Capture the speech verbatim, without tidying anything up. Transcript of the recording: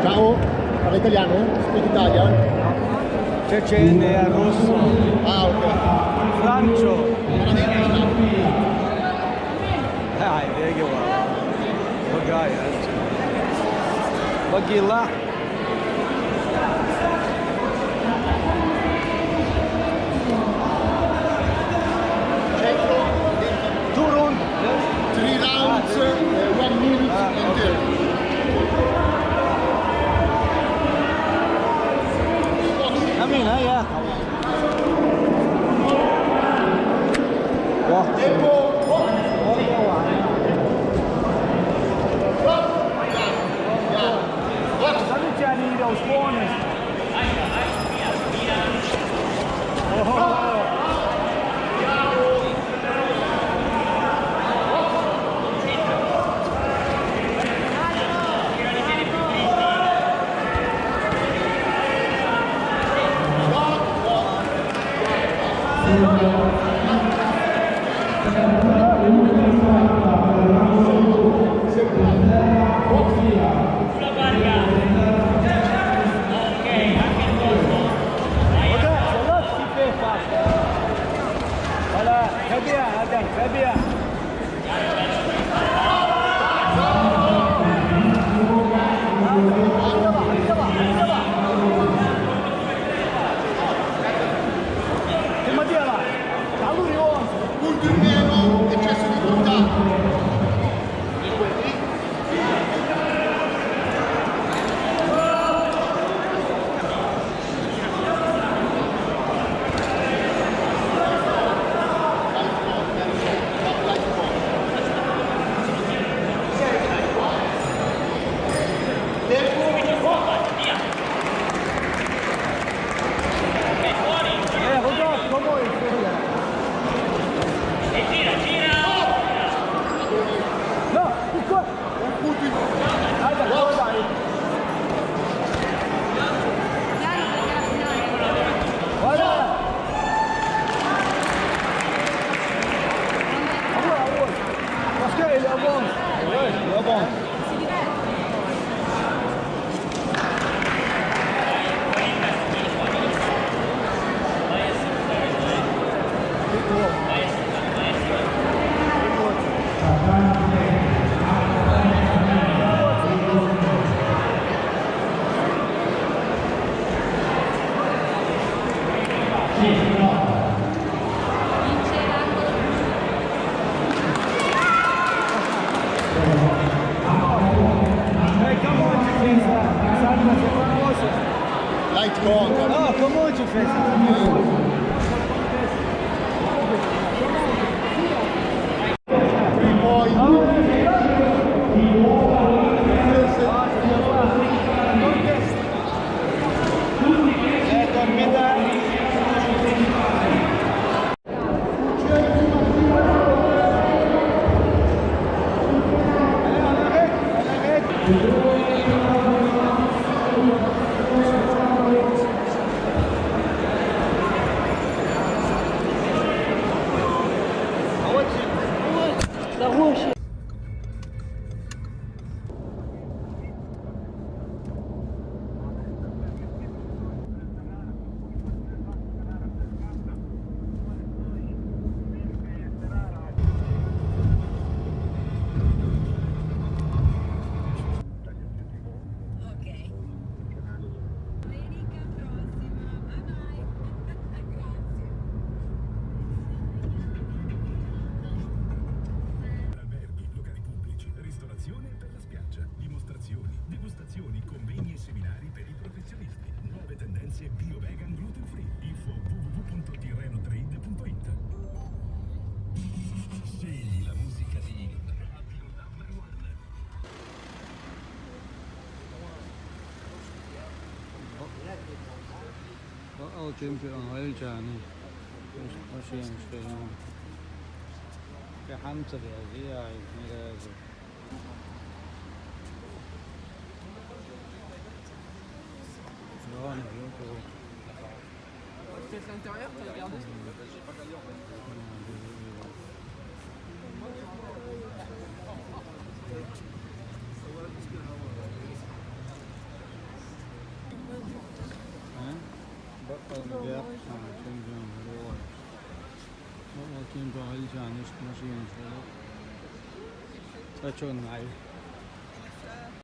Ciao, parla italiano? Speak Italian? C'è, c'è nel rosso. Ah, ok. Francio. Dai, dai, che va. Magari, eh. Magari là. Two round. Three rounds, uh, one minute and thirty. I mean, uh, yeah. Tempo. Voilà, très bien, Adam, très bien. Che Mattia va? Caluri, oh! Ultimo, eccesso di contatto. Light Coca. Ah, come on, you face. Convegni e seminari per i professionisti. Nuove tendenze bio vegan gluten free. Info w w w punto tirreno trade punto it. Scegli la musica di Radio Number One. اه، اه، تيمبي اون هاي الجاني. مش، مش يعني شيء. في حمزة في أزياء، يعني، لازم. Non, non, non. Peut-être l'intérieur, t'as regardé ? Hein ? بطل مبيع. آه، كم جون هو. والله كم جون هاي الجاني، مش ماشي يعني شوية. تشون معي.